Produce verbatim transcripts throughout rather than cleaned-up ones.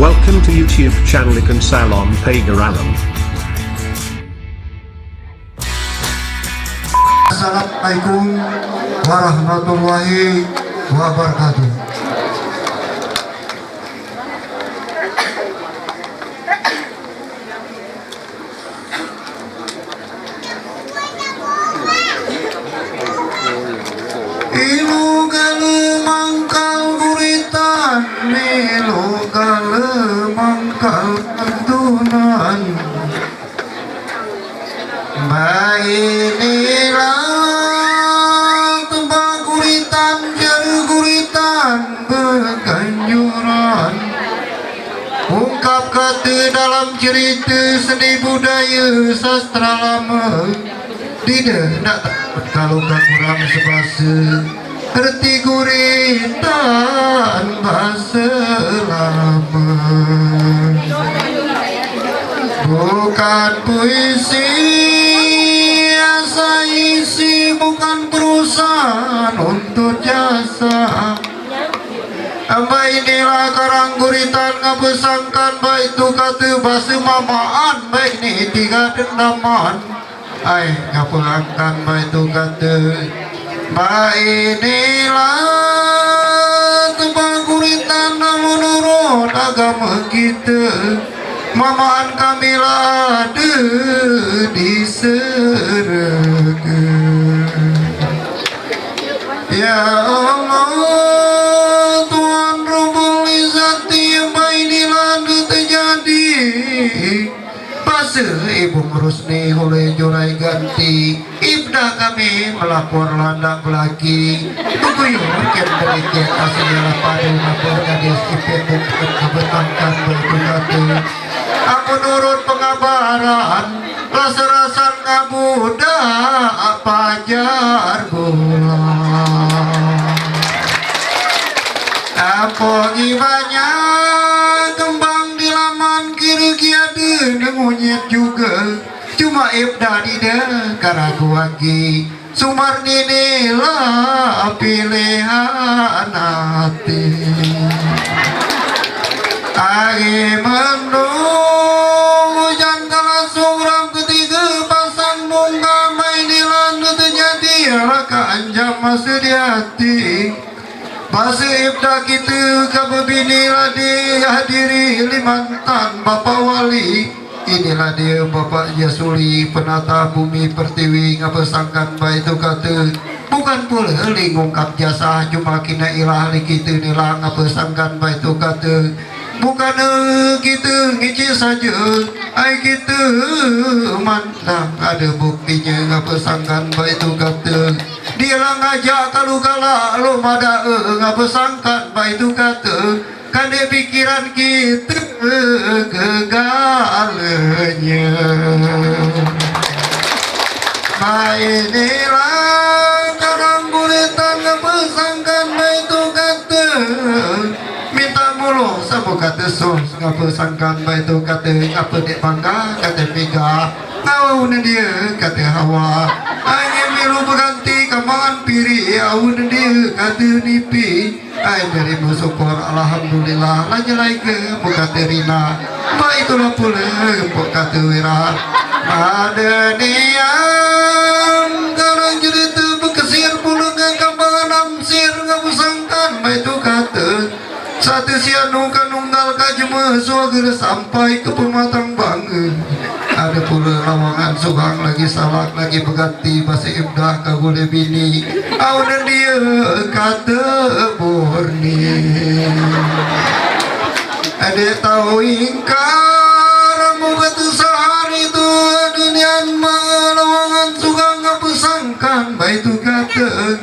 Welcome to YouTube channel Ikan Salon Pagar Alam. Assalamualaikum warahmatullahi wabarakatuh. Ilu gale mangkal guritan, ilu gale mangkal kantunan. Bainilah tempat guritan, jeru guritan bekanjuran. Ungkap kata dalam cerita seni budaya sastra lama. Dide nak takut kalau kamu orang sebasa. Reti guritan basa lama. Bukan puisi asa isi, bukan perusahaan untuk jasa. Bainilah karang guritan ngabesangkan baitu kata basa mamaan, baini tiga dendaman. Ai, ngabesangkan baitu kata. Bainilah tempat guritan menurut agama kita. Mamaan kami lada di serega. Ya Allah, Tuhan Rabbul Izzati, bainilah terjadi. Basa Ibu Rusni oleh jurai ganti. Ibda kami melapor landak belaki. Beguyur ken berikit asli lapadu napa gadis ipin bukit ngebetangkan baitu kata. Aku nurut pengabaran, rasa-rasa ngabuda pajar gula. Apa gibanya kembang di laman kiri kiada dengunyit juga. Cuma Ibda dide karagu lagi. Sumar ninilah pilihan hati. Agi mendung hujan kalah suram ketiga pasang bunga mai di landu terjadi raka anjam masa di hati. Basa Ibda kita ka bebini ladi hadiri limantan Bapa Wali. Inilah dia Bapa Jasuli, penata bumi pertiwi, ngabesangkan baitu kata. Bukan pula lingkung kap jasa, cuma kina ilah li kita nilah ngabesangkan baitu kata. Bukan kita ngicik saja, ai kita mandang ada buktinya ngabesangkan baitu kata. Dialah ngajak kalu galak lu mada ngabesangkan baitu kata. Kade pikiran kita kegalanya. Bainilah karang guritan ngabesangkan baitu kata. Minta mulung sabu kata sos ngabesangkan baitu kata. Ngapa dek bangga kata mega. Awu nendia kata hawa. Angin milu beganti kaman piri. Awu nendia kata nipi. Ai, beri bersyukur, alhamdulillah. Lagi-lagi ke buka terina. Baitulah pula buka tewira. Ada nian karang cerita bekesir pula ke kabangan amsir ngabesangkan baitu kata. Satu sianu kanunggal kajema suaga sampai ke pematang bangga. Ada pula lawangan sugang lagi salak lagi beganti basa Ibda ka gule bini. Awu nendia kata borni. Adik tahu ingkar, amu kata sehari tu ada nian ma lawangan sugang ngabesangkan baitu kata.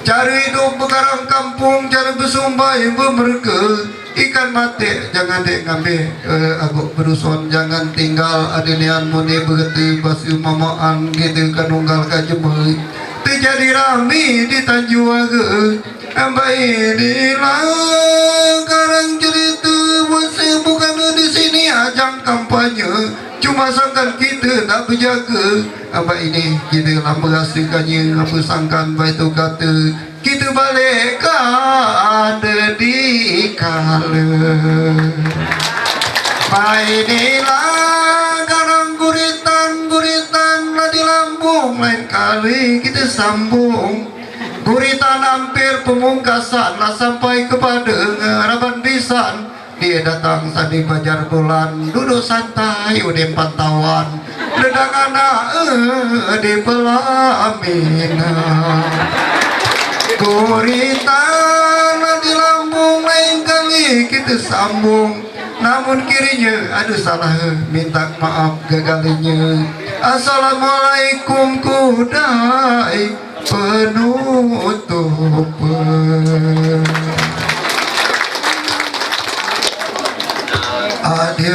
Cara hidup bekarang kampung, cara besumbai bemereka. Ikan mati jangan dek ngambil, eh, agak beruson jangan tinggal, ada nian muni bereti basa mamaan kita kanunggal kajema. Terjadi rami di Tanjung Aga. Ambai inilah karang cerita basa bukan di sini ajang kampanye. Cuma sangkan kita tak berjaga. Ambai ini kita lah merasakannya, apa sangkan baitu kata. Kita balik ka ada di kala. Ai, inilah garang guritan, guritan na di lambung, lain kali kita sambung. Guritan hampir pemungkasan, lah sampai kepada ngeraban bisan. Dia datang sa di Banjar Bulan, duduk santai udah pantauan. Ledang anak, eh, di pelaminan. Guritan na di lambung, lain kali kita sambung. Namun kirinya ada salah, minta maaf gagalinya. Assalamualaikum kudai penutup. Adil